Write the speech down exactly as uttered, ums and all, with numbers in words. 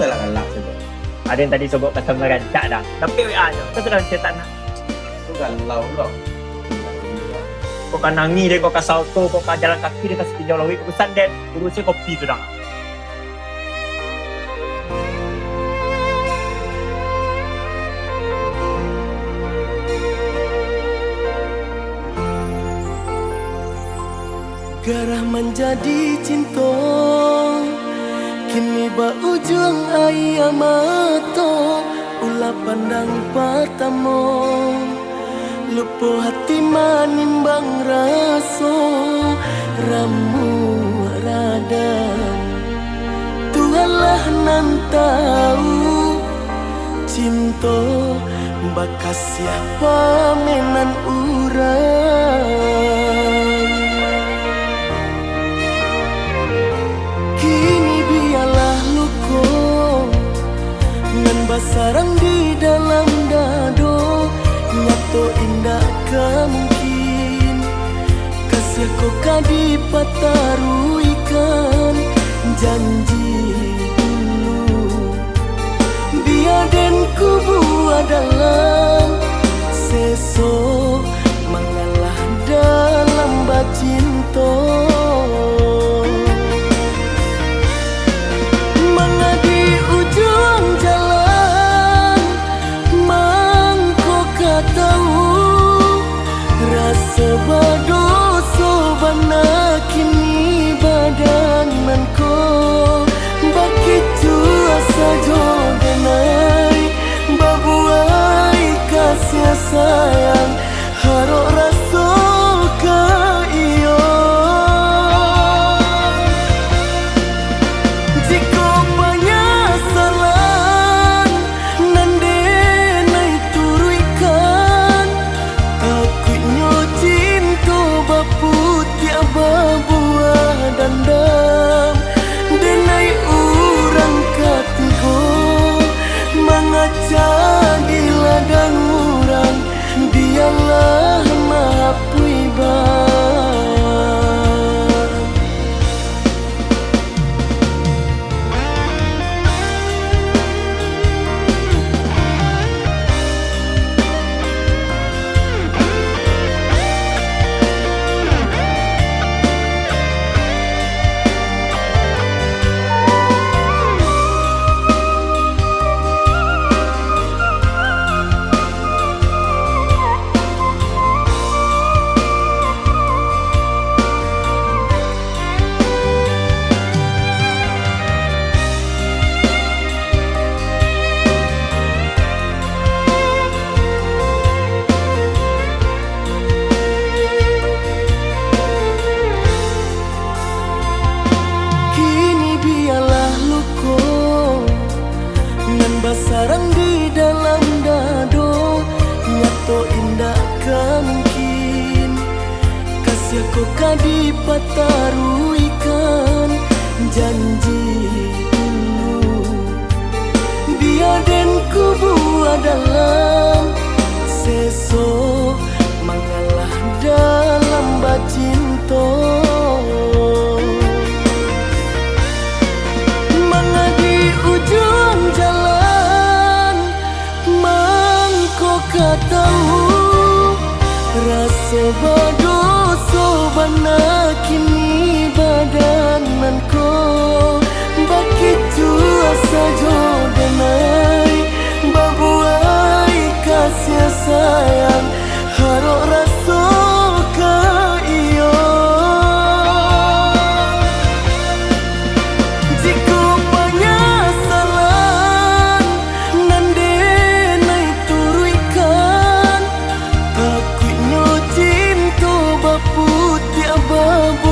Salah galak sajo. Aden tadi sogot ka samain rancak dah. Tapi W A aja. Kau sudah cetak nak. Tu galau pulo. Kau ka nangih deh, kau ka saoto, kau ka jalan kaki deh ka satinjau lauik. Urusan den, urusan kopi tu dah. Garah manjadi cinto, kini baujuang aia mato. Ulah pandang patamo, lupo hati manimbang raso, ramuak radang. Tuhanlah nan tau, cinto bakasiah pamenan urang. Kini bialah luko nan basarang di dalam dado, nyato indak ka mungkin. Kasiah ko ka dipataruihkan janji dulu. Bia den kubua dalam seso, mangalah dalam bacinto. Manga di ujuang jalan, mangko ka tau, raso badoso bana kini badan nan ko. Bakitu sajo denai, babuai kasiah sayang, harok raso ka iyo. Jikok panyasalan nan denai turuikkan, takuiknyo cinto baputiak babuah dandam. Denai urang katigo mangaca di ladang urang, bialah maapuih baa. Kini bialah luko nan basarang di dalam dado, nyato indak ka mungkin. Kasiah ko ka dipataruihkan janji dulu. Bia den kubua dalam seso, mangalah dalam bacinto. Manga di ujuang jalan, mangko ka tau, raso badoso bana kini badan nan ko. Bakitu sajo denai, babuai kasiah sayang, harok raso ka iyo. Jikok panyasalan nan denai turuikkan, takuiknyo cinto baputiak babu